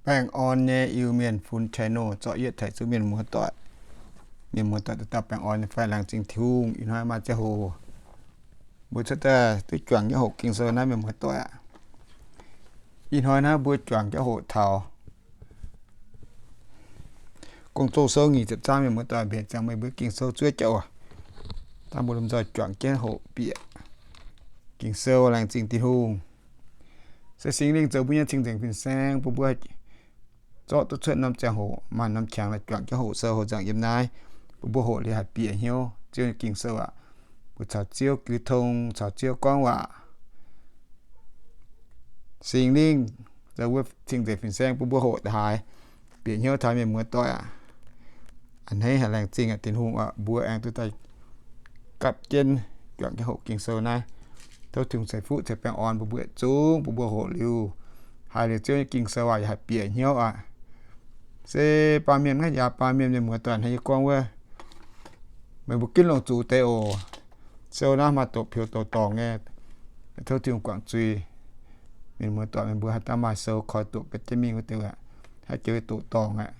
Baengh orn nyei Iu-Mienh Fun channel zorqv yietv tengx zuqc mienh muoz-doic. Mienh muoz-doic dauh dauh baengh orn nyei fai? Laengz zingh Tin-Hungh, ih hnoi maaih ziangh hoc mbuo cuotv daaih duqv juangc jienv hoqc Ging-Sou naaiv, mienh muoz-doic aac. Ih hnoi naaiv mbuo juangc jienv hoqc taux Gong-Zoh Sou nyic ziepc zaang, mienh muoz-doic. Mbenc ziangx meih mbuo Ging-Sou zuov jauv oc. Dangh mbuo lomh nzoih juangc jienv hoqc bieqc Ging-Sou. Laengz zingh Tin-Hungh. Se Singx Lingh zoux mbuo nyei cing-nzengc fin-saeng bun mbuo zorqv duqv cuotv norm ziangh hoc maaih norm qangx laaix juangc jienv hoqc sou hoqc nzangc yiem naaiv, bun mbuo hoqc liuz haih bieqc hnyouv Ziouv nyei Ging-Sou aac. Mbuo caux Ziouv jiu tong, caux Ziouv gorngv waac. Singx Lingh zoux mbuo cing-nzengc fin-saeng bun mbuo hoqc haaix, bieqc hnyouv taux, mienh muoz-doic aac. A'hneiv haic, laengz zingh haic Tin-Hungh oc, mbuo aengx duqv daaih gapv jienv juangc jienv hoqc Ging-Sou naaiv. Tov Tin-Hungh ceix fuqv ceix baengh orn bun mbuo yietc zungv, bun mbuo hoqc liuz, haiz liuz Ziouv nyei Ging-Sou aac, yaac haih bieqc hnyouv aac. Se baamh mienh naaiv, yaac baamh mienh, mienh muoz-doic, hnangv yie gorngv wuov, meih mbuo ginv longc zuqc deix oc. Sou naaiv maaih doqc peux doqc dorngc nyei. Tov Tin-Hungh guangc zuiz. Mienh muoz-doic, meih mbuo haaix dauh maaih sou koi doqc bieqc jienv mingh wuov deix aac, haaix joux doqc dorngc aqv,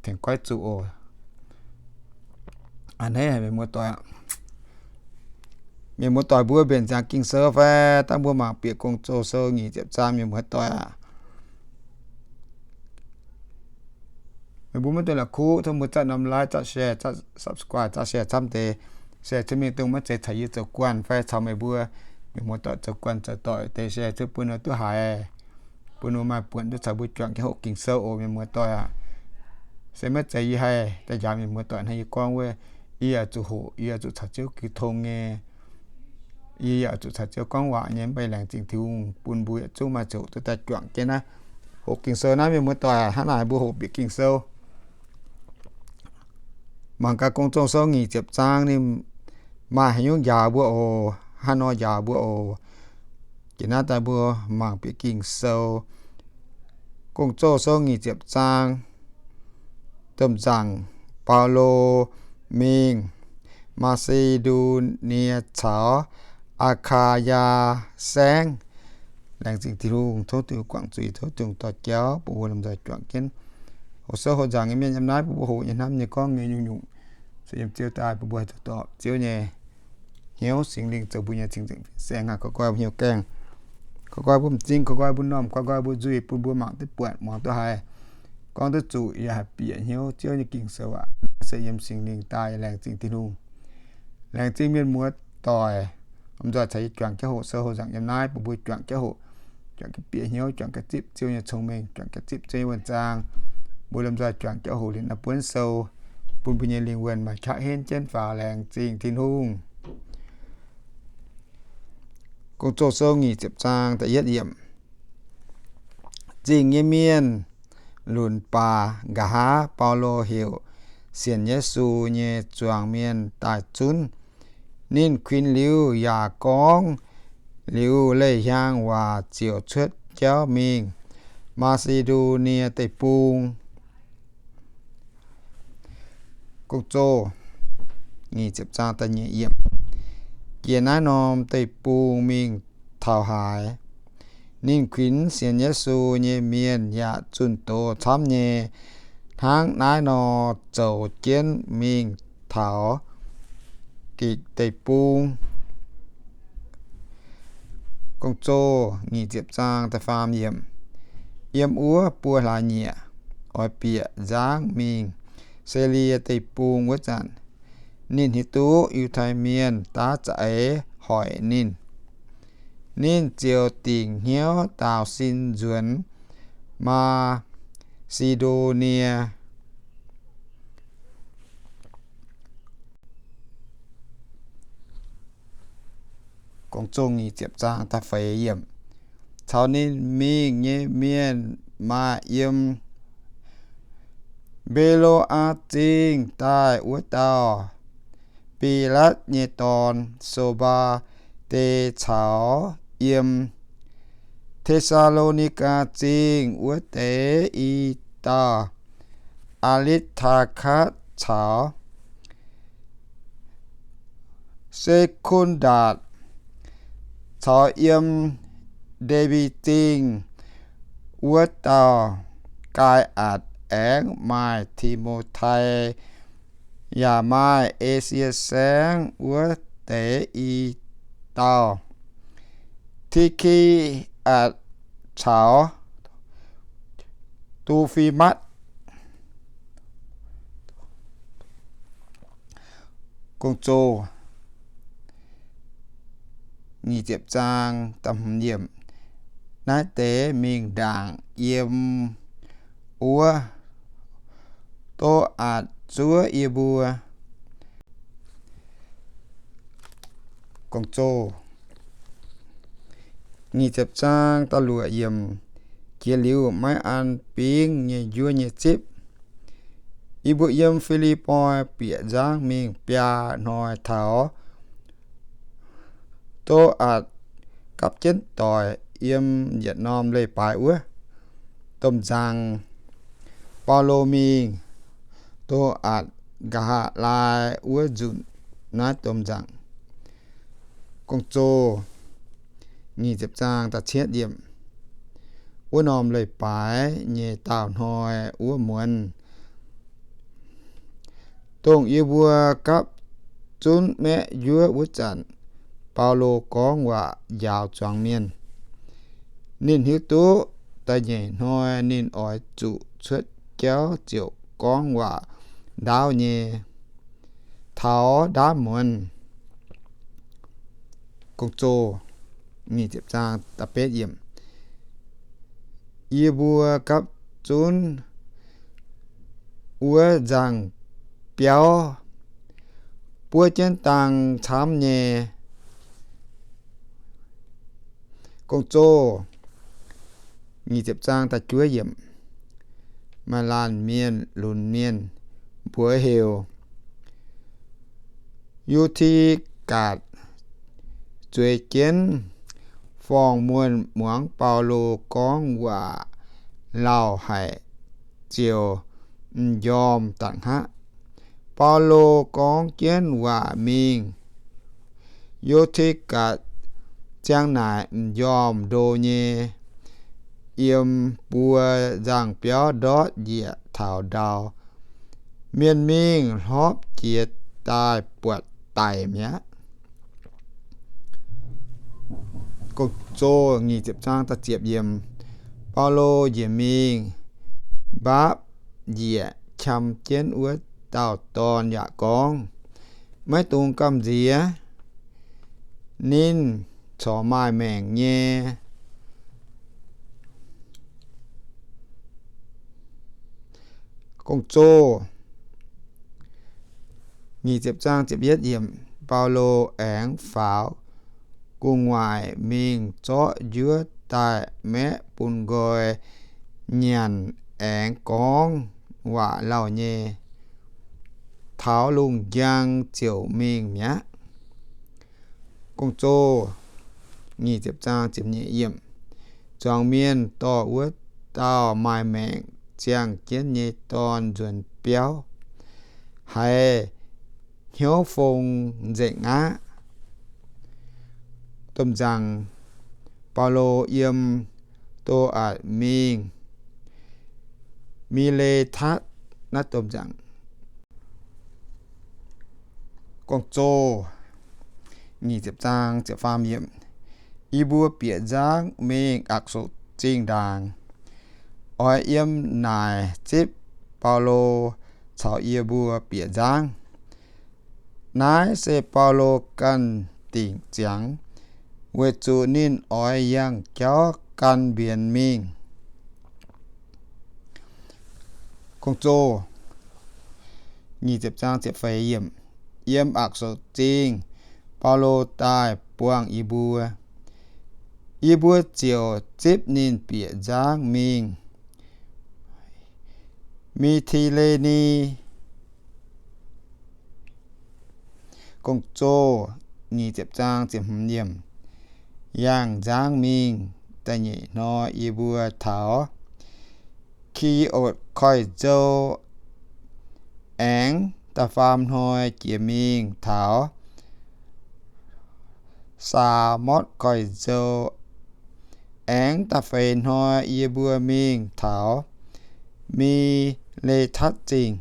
tengx goiv zuqc oc. A'hneiv haic, mienh muoz-doic. Mienh muoz-doic, mbuo mbenc ziangx Ging-Sou fai? Dangh mbuo mangc bieqc Gong-Zoh Sou nyic ziepc zaang, mienh muoz-doic aac. Meih mbuo maiv dungx la'kuqv, tov mbuo zatv norm like, zatv share, zatv subscribe, zatv share camv deix. Share cuotv mingh dongh maiv zeiz caux yie zoux guanh fai caux meih mbuo mienh muoz-doic zoux guanh zoux doic deix, share cuotv bun ninh duqv haiz, bun ninh maaih buonc duqv caux mbuo juangc jienv hoqc Ging-Sou oc, mienh muoz-doic aac. Se maiv zeiz yie haih daaih njaaux mienh muoz-doic hnangv yie gorngv wuov, yie yaac zuqc hoqc, yie yaac zuqc caux Ziouv jiu tong nyei. Yie yaac zuqc caux Ziouv gorngv waac nyei. Mv baac laengz zingh Tin-Hungh bun mbuo yietc zungv maaih ziangh hoc duqv daaih juangc jienv naaiv, hoqc Ging-Sou naaiv, mienh muoz-doic. Hnangv naaic mbuo hoqc bieqc Ging-Sou. Mangc gaax Gong-Zoh Sou nyic ziepc zaang ninh maaih haaix nyungc njaaux mbuo oc. Hnangv nor njaaux mbuo oc. Jiex naaiv daaih mbuo mangc bieqc Ging-Sou. Gong-Zoh Sou nyic ziepc zaang. Domh nzaangc Baulo mingh Maa^si^ndu^nie caux Aa^kaa^yaa Saengv. Laengz zingh Tin-Hungh, tov Tin-Hungh guangc zuiz, tov Tin-Hungh dorh jauv bun mbuo lomh nzoih juangc jienv hoqc sou hoqc nzaangc nyei mienh yiem naaiv, bun mbuo hoqc nyei hnamv nyei gorngv nyei nyungc-nyungc se yiem Ziouv daaih, bun mbuo haih zoux dorpc Ziouv nyei hnyouv. Singx Lingh zoux mbuo nyei cing-nzengc fin-saeng aac, goiv nqoi mbuo hnyouv gaengh, goiv nqoi mbuo m'zing, goiv nqoi mbuo m'normh, goiv nqoi mbuo nzuih, bun mbuo mangc duqv buatc, muangx duqv haiz, gorngv duqv zuqc, yaac haih bieqc hnyouv Ziouv nyei Ging-Sou aac. Se yiem Singx Lingh daaih. Laengz zingh Tin-Hungh. Laengz zingh mienh muoz-doic, lomh nzoih caux yie juangc jienv hoqc sou hoqc nzaangc yiem naaiv, bun mbuo juangc jienv hoqc, juangc jienv bieqc hnyouv, juangc jienv zipv Ziouv nyei cong-mengh, juangc jienv zipv Ziouv nyei wuonh zaang. Mbuo lomh nzoih juangc jienv hoqc liuz naaiv buonv sou, bun mbuo nyei lingh wuonh maaih qaqv henv jienv faaux. Laengz zingh Tin-Hungh. Gong-Zoh Sou nyic ziepc zaang da'yietv yiemc. Zingh nyei mienh lunc baac nqa'haav Baulo heuc sienx Yesu nyei zuangx mienh daaih zunv. Ninh kuinx liuz yaac gorngv liuz leih hiaang waac ziouc cuotv jauv mingh Maa^si^ndu^nie Deic-Bung. Jiex naaiv norm deic-bung mingh taux haaix, ninh kuinx sienx Yesu nyei mienh yaac zunh doz camv nyei. Hnangv naaiv nor zoux jienv mingh taux Gikc Deic-Bung. Yiem wuov buo hlaax nyieqc oix bieqc nzangv mingh Silie Deic-Bung wuov zanc, ninh hiuv duqv Yiutai Mienh daav za'eix hoic ninh. Ninh ziouc dingc hnyouv daaux sin nzuonx Maa^si^ndo^nie. Caux ninh mingh nyei mienh maaih yiem Mbe^lo^aa Zingh daaih wuov dauh Bilatv nyei dorn, So^mbaa^de, caux yiem Te^saa^lo^ni^gaa Zingh wuov deix i dauh Aa^litv^taa^katv caux Se^kun^ndaatc, caux yiem Nde^mbi Zingh wuov dauh Gaa^atc aengx maaih Ti^mo^tai, yaac maaih Esie Saengv wuov deix i dauh. Ti^ki^atc caux Tu^fi^matv. Naaiv deix mingh ndaangc yiem wuov, Tô^atc zuov yie mbuo. Jiex liuz maiv an bingv nyei njuov nyei zipv, yie mbuo yiem Fi^lipv^poi bieqc nzangv mingh biaa hnoi taux Tô^atc gapv jienv doic yiem yietc norm leiz-baaix wuov. Domh nzaangc Baulo mingh Tô^atc, nqa'haav laai wuov nzunc. Naaiv domh nzaangc wuov norm leiz-baaix nyei daauh hnoi wuov muonz, dongh yie mbuo gapv zunv maeqv njuov wuov zanc, Baulo gorngv waac njaaux zuangx mienh. Ninh hiuv duqv da'nyeic hnoi ninh oix zuqc cuotv jauv ziouc gorngv waac ndaauv nyei. Taux ndaamv muonz, yie mbuo gapv zunv wuov nzangc-biauv buov jienv dang camv nyei. Maaih laanh mienh lunx mienh, mbuox heuc Yu^ti^gatc, zueiz jienv forng-muonh muangx Baulo gorngv waac lauh haic, ziouc m'njormh da'hngaqv. Baulo gorngv jienv waac mingh, Yu^ti^gatc ziang naaic m'njormh ndo nyei, yiem buo nzangc-biauv ndortv njiec taux ndau. Mienh mingh hlopv jiez daaih buatc daic mi'aqv. Baulo njiec mingh mbaapv njiec qam jienv wuov dauh dorn yaac gorngv, Maiv dungx gamh nziex. Ninh corc maaih maengc nyei. Baulo aengx faaux gu'nguaaic mingh zorqv njuov daaih maeqv bun nqoi nyanc, aengx gorngv waac lauh nyei, taux lungh njang ziouc mingh mi'aqv. Zuangx mienh dorh wuov dauh maaih maengc ziangh jienv nyei dorn nzuonx biauv, haiz hnyouv fong nzengc aqv. Domh nzaangc Baulo yiem Do^atc mingh Mi^le^tatv. Naaiv domh nzaangc Yie mbuo bieqc nzangv mingh Akc So Zingh ndaangc. Oix yiem naaic zipv Baulo caux yie mbuo bieqc nzangv. Naaiv se Baulo ganh dingc ziangx, weic zuqc ninh oix yangh jauv gan mbienx mingh. Yiem Akc So Zingh, Baulo daaih buangh yie mbuo. Yie mbuo ziouc zipv ninh bieqc nzangv mingh Mi^ti^le^ni. Yangh nzangv mingh da'nyeic hnoi yie mbuo taux Ki^otc Koiv-Nzou, aengx da'faam hnoi jiex mingh taux Saa^motv Koiv-Nzou, aengx da'feix hnoi yie mbuo mingh taux Mi^le^tatv Zingh.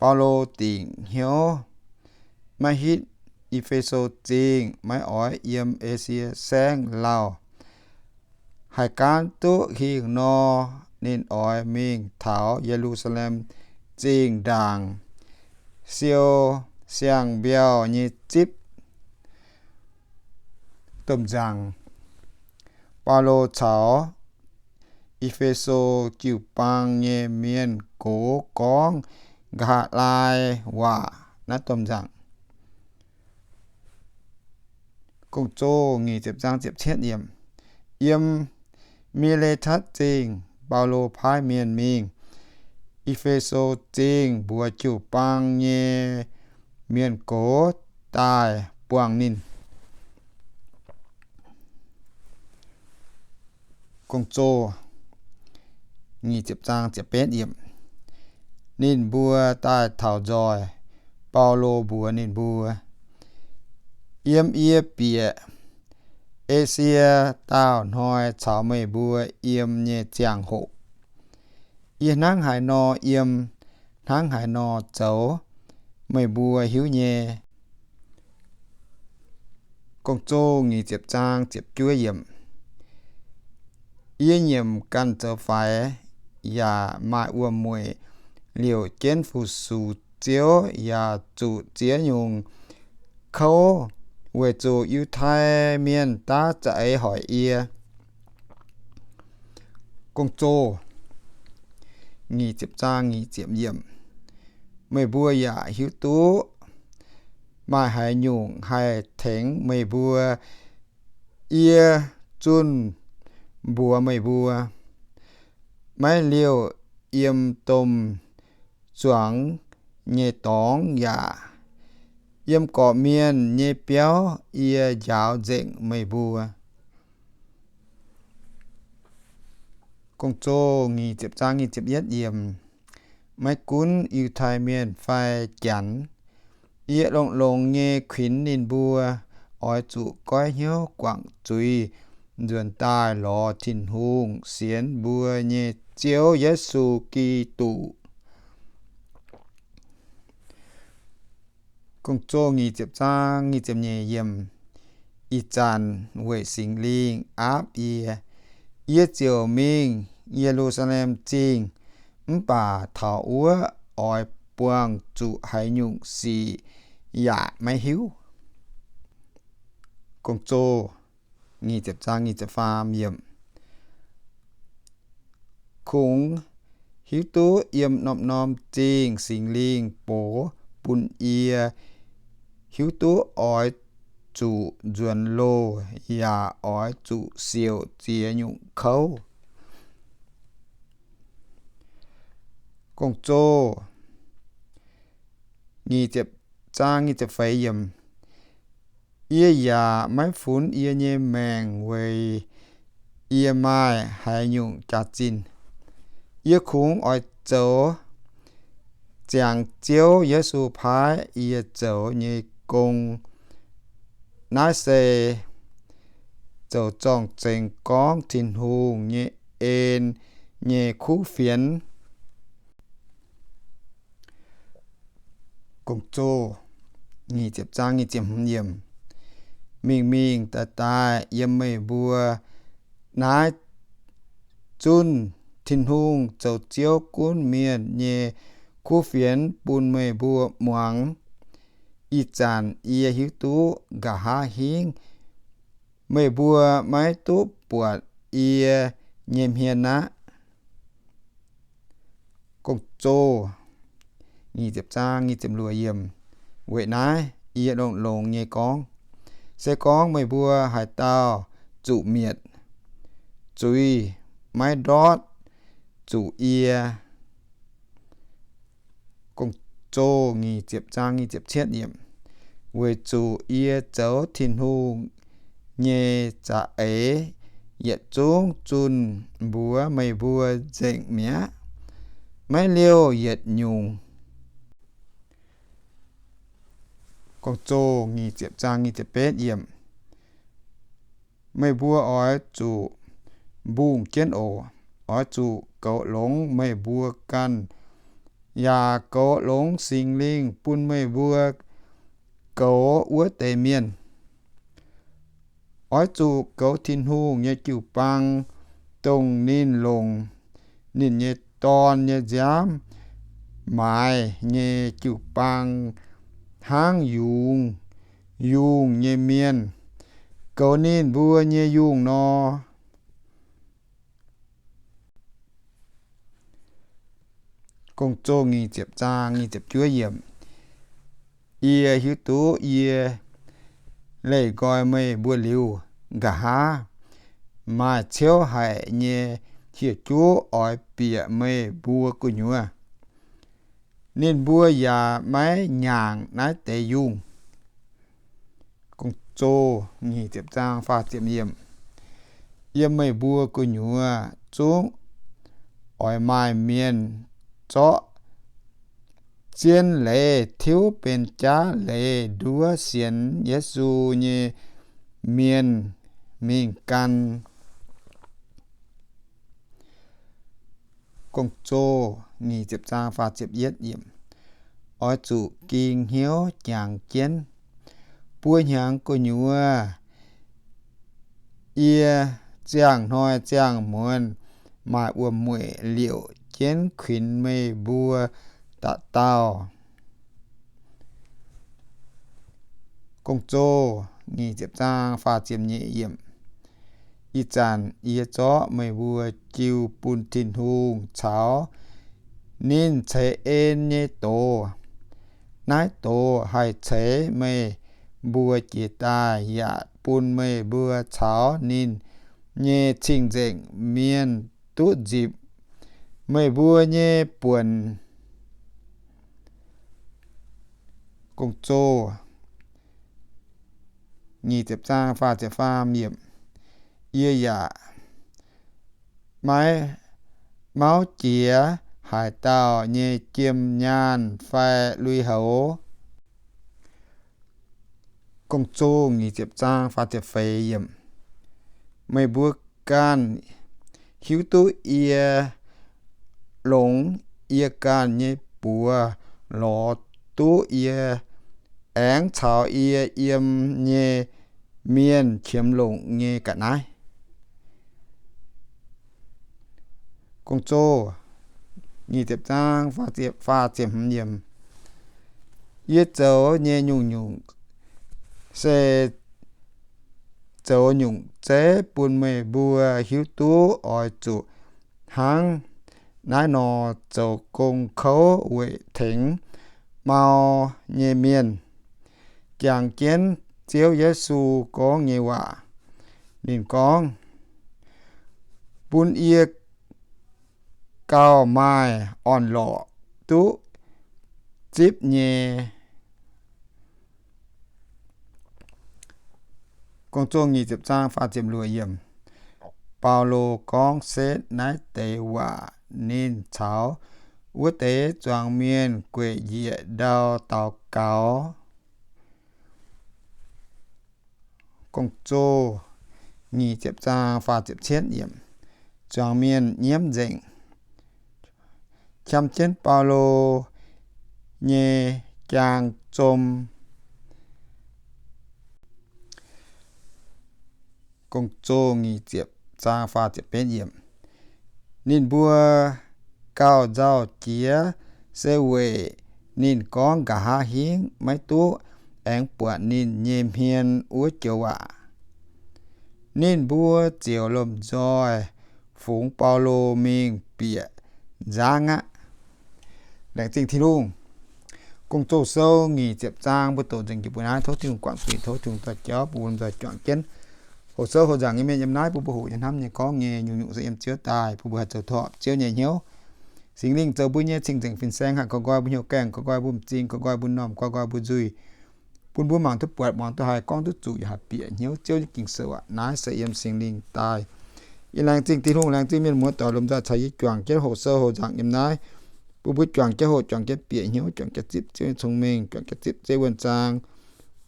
Baulo dingc hnyouv maiv hitv E^fe^so Zingh, maiv oix yiem Esie Saengv lauh. Haih gaanv duqv hingh nor, ninh oix mingh taux Ye^lu^saa^lem Zingh ndaangc siou siang-mbiauh nyei zipv domh nzaangc. Baulo caux E^fe^so jiu-baang nyei mienh gox gorngv nqa'haav laai waac naaiv domh nzaangc. Yiem Mi^le^tatv Zingh, Baulo paaiv mienh mingh E^fe^so Zingh mbuox jiu-baang nyei mienh gox daaih buangh ninh. Ninh mbuo daaih taux nzoih, Baulo mbuox ninh mbuo, Yiem yie bieqc Esie daauh hnoi caux meih mbuo yiem nyei ziangh hoc, yie hnangv haaix nor yiem, hnangv haaix nor zoux, meih mbuo hiuv nyei. Yie nyiemc ganh zoux faix yaac maaih wuom-mueic liouc jienv fu-sux Ziouv yaac zuqc ziex nyungc kouv, weic zuqc Yiutai Mienh daav za'eix hoic yie. Meih mbuo yaac hiuv duqv maaih haaix nyungc haih tengx meih mbuo. Yie zunh mbuox meih mbuo, maiv liouh yiem domh zuangx nyei dorngx yaac yiem gorqv-mienh nyei biauv yie njaaux nzengc meih mbuo. Maiv gunv Yiutai Mienh fai Janx, yie longx-longx nyei kuinx ninh mbuo oix zuqc goiv hnyouv guangc zuiz, nzuonx daaih lorz Tin-Hungh, sienx mbuo nyei Ziouv Yesu Giduc. Ih zanc weic Singx Lingh aapv yie, yie ziouc mingh Ye^lu^saa^lem Zingh, mv baac taux wuov oix buangh zuqc haaix nyungc sic yaac maiv hiuv. Kungx hiuv duqv yiem norm-norm zingh Singx Lingh box bun yie hiuv duqv oix zuqc nzuonx loh yaac oix zuqc siouc ziex nyungc kouv. Yie yaac maiv funx yie nyei maengc weic yie maaih haaix nyungc jaax-zinh. Yie kungx oix zoux ziangx Ziouv Yesu paaiv yie zoux nyei gong. Naaiv se zoux zorng-zengx gorngv Tin-Hungh nyei en nyei kuv fienx. Mingh mingh daaih daaih yiem meih mbuo naaiv zunv Tin-Hungh zoux Ziouv gunv mienh nyei kuv fienx bun meih mbuo muangx. Ih zanc yie hiuv duqv nqa'haav hingv meih mbuo maiv duqv buatc yie nyei hmien aqv. Weic naaiv yie longx-longx nyei gorngv, se gorngv meih mbuo haaix dauh zuqc mietc, zuiz maiv ndortv zuqc yie. Weic zuqc yie zoux Tin-Hungh nyei za'eix yietc zungv zunh mbuox meih mbuo nzengc mi'aqv, maiv liouh yietc nyungc. Gong-Zoh nyic ziepc zaang nyic ziepc betv yiemc. Meih mbuo oix zuqc mbungh jienv oc. Oix zuqc goux longx meih mbuo ganh, yaac goux longx Singx Lingh bun meih mbuo goux wuov deix mienh. Oix zuqc goux Tin-Hungh nyei jiu-baang, dongh ninh longc ninh nyei Dorn nyei nziaamv maaiz nyei jiu-baang hnangv yungz, yungh nyei mienh goux ninh mbuo nyei yungh nor. Gong-Zoh nyic ziepc zaang nyic ziepc juov yiemc. Yie hiuv duqv yie leih nqoi meih mbuo liuz, nqa'haav maaih ciouv haic nyei hieh juv oix bieqc meih mbuo gu'nyuoz. Ninh mbuo yaac maiv nyaangc naaiv deix yungh. Gong-Zoh nyic ziepc zaang faah ziepc yiemc. Yiem meih mbuo gu'nyuoz zungv oix maaih mienh zorqv zien leiz tiuv benx jaav leiz nduov sienx Yesu nyei mienh mingh gan. Gong-Zoh nyic ziepc zaang faah ziepc yietv yiemc. Oix zuqc ging hnyouv jangx jienv. Buo hnyangx gu'nyuoz yie ziangh hnoi ziangh muonz maaih wuom-mueic liouc jienv kuinx meih mbuo dauh dauh. Gong-Zoh nyic ziepc zaang faah ziepc nyeic yiemc. Ih zanc yie zorqv meih mbuo jiu bun Tin-Hungh caux ninh ceix en nyei doz. Naaiv doz haih ceix meih mbuo jiex daaih yaac bun meih mbuo caux ninh nyei cing-nzengc mienh duqv nzipc meih mbuo nyei buonc. Gong-Zoh nyic ziepc zaang faah ziepc faam yiemc. Yie yaac maiv mauv jiex haaix dauh nyei jiem nyaanh fai lui-houx. Gong-Zoh nyic ziepc zaang faah ziepc feix yiemc. Meih mbuo ganh hiuv duqv yie longx yie ganh nyei buoz lorz duqv yie aengx caux yie yiem nyei mienh qiemx longc nyei ga'naaiv. Gong-Zoh nyic ziepc zaang faah ziepc hmz yiemc. Yie zoux nyei nyungc-nyungc se zoux nyungc zeiv bun meih mbuo hiuv duqv oix zuqc hnangv naaiv nor zoux gong kouv weic tengx mau nyei mienh. Jangx jienv Ziouv Yesu gorngv nyei waac. Ninh gorngv, bun yie gauh maaih orn-lorqc duqv zipv nyei. Baulo gorngv setv naaiv deix waac ninh caux wuov deix zuangx mienh gueic njiec ndau daux gaux. Zuangx mienh nyiemv nzengc, qam jienv Baulo nyei jaang zom. Ninh mbuo gauh nzauh jiex se weic ninh gorngv nqa'haav hingv maiv duqv aengx buatc ninh nyei hmien wuov joux waac. Ninh mbuo ziouc lomh nzoih fungx Baulo mingh bieqc nzangv aqv. Laengz zingh Tin-Hungh. Gong-Zoh sou nyic ziepc zaang mbuo doqc nzengc jiex mbuo naaiv. Tov Tin-Hungh guangc zuiz, tov Tin-Hungh dorh jauv bun mbuo nzoih juangc jienv hoqc sou hoqc nzaangc nyei mienh yiem naaiv, bun mbuo hoqc nyei hnamv nyei gorngv nyei nyungc-nyungc se yiem Ziouv daaih, bun mbuo haih zoux torpc Ziouv nyei hnyouv. Singx Lingh zoux mbuo nyei cing-nzengc fin-saeng, haih goux nqoi mbuo hnyouv gaengh, goux nqoi mbuo m'zing, goux nqoi mbuo norm, goux nqoi mbuo nzuih, bun mbuo mangc duqv buatc, muangx duqv haiz, gorngv duqv zuqc, yaac haih bieqc hnyouv Ziouv nyei Ging-Sou aqv. Naaiv se yiem Singx Lingh daaih. Yie laengz zingh Tin-Hungh, laengz zingh mienh muoz doic lomh nzoih caux yie juangc jienv hoqc sou hoqc nzaangc yiem naaiv. Bun mbuo juangc jienv hoqc, juangc jienv bieqc hnyouv, juangc jienv zipv Ziouv nyei cong-mengh, juangc jienv zipv Ziouv wuonh zaang.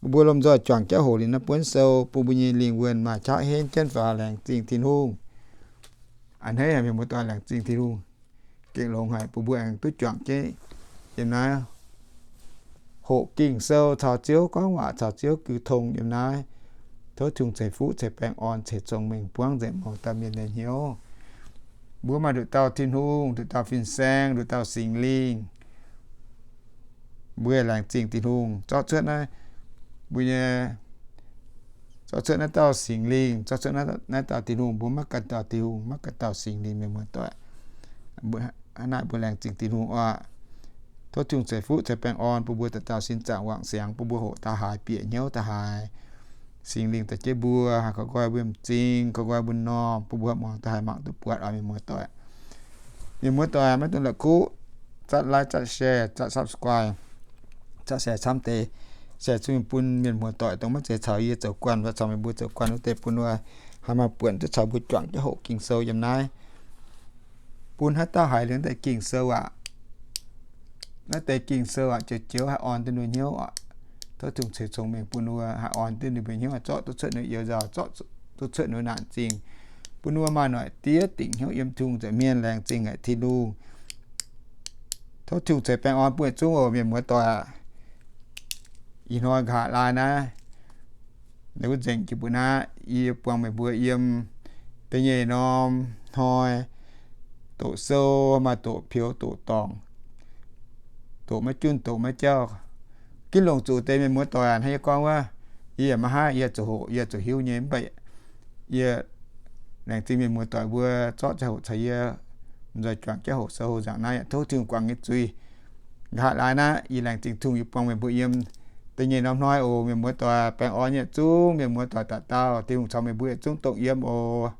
Bun mbuo lomh nzoih juangc jienv hoqc liuz naaiv buonv sou, bun mbuo nyei lingh wuonh maaih qaqv henv jienv faaux. Laengz zingh Tin-Hungh. A'hneiv haic mienh muoz-doic, laengz zingh Tin-Hungh. Gengh longx haic, bun mbuo aengx duqv juangc jienv yiem naaiv hoqc Ging-Sou, caux Ziouv gorngv waac, caux Ziouv jiu tong yiem naaiv. Tov Tin-Hungh ceix fuqv ceix baengh orn ceix cong-mengh buangv nzengc mouz dauh mienh nyei hnyouv. Mbuo maaih nduqc dauh Tin-Hungh, nduqc dauh fin-saeng, nduqc dauh Singx Lingh. Mbuo laengz zingh Tin-Hungh zorqv cuotv naaiv, mbuo nyei, zorqv cuotv naaiv dauh Singx Lingh, zorqv cuotv naaiv dauh Tin-Hungh. Mbuo maiv ganh dauh Tin-Hungh, maiv ganh dauh Singx Lingh, mienh muoz-doic. Hnangv naaic mbuo laengz zingh Tin-Hungh oc. Tov Tin-Hungh ceix fuqv ceix baengh orn bun mbuo dauh dauh sin zaangc wangc siangx, bun mbuo hoqc daaih haaix, bieqc hnyouv daaih haaix, Singx Lingh dorh jienv mbuo, haih koi nqoi mbuo m'zing, koi nqoi mbuo m'normh, bun mbuo muangx daaih haaix mangc duqv buatc oc, mienh muoz-doic. Mienh muoz-doic, maiv dungx la'kuqv zatv like, zatv share, zatv subscribe, zatv share camv deix, share cun bun mienh muoz-doic dongh maiv zeiz caux yie zoux guanh, fai caux meih mbuo zoux guanh wuov deix, bun wuov haih maaih buonc duqv caux mbuo juangc jienv hoqc Ging-Sou yiem naaiv. Bun haaix dauh haiz liuz naaiv deix Ging-Sou aqv, naaiv deix Ging-Sou aqv, joux-joux haih orn duqv ninh hnyouv oc. Tov Tin-Hungh ceix cong-mengh bun wuov haih orn duqv ninh mbuo hnyouv, haih zorqv duqv cuotv ninh youz nzauh, zorqv duqv cuotv ninh naanc zingh, bun wuov maaih noic diev dingc hnyouv yiem Tin-Hungh nza'hmien. Laengz zingh haic Tin-Hungh. Tov Tin-Hungh ceix baengh orn bun yietc zungv oc, mienh muoz-doic aac. Ih hnoi nqa'haav laai naaiv, wuov nzengc jiex mbuo naaiv, yie buangh meih mbuo yiem da'nyeic norm hnoi doqc sou, maaih doqc peux doqc dorngc, doqc maiv junv doqc maiv jauv. Ginv longc zuqc deix, mienh muoz-doic aac. Hnangv yie gorngv wuov, yie yaac maiv haih, yie zuqc hoqc, yie zuqc hiuv nyei, mv baac yie laengz zingh mienh muoz-doic mbuo zorqv ziangh hoc caux yie nzoih juangc jienv hoqc sou hoqc nzaangc naaiv. Yaac tov Tin-Hungh guangc nyei zuiz. Nqa'haav laai naaiv yie laengz zingh Tin-Hungh, yie buangh meih mbuo yiem da'nyeic norm hnoi oc, mienh muoz-doic. Baengh orn yietc zungv mienh muoz-doic dauh dauh. Tin-Hungh caux meih mbuo yietc zungv dongh yiem oc.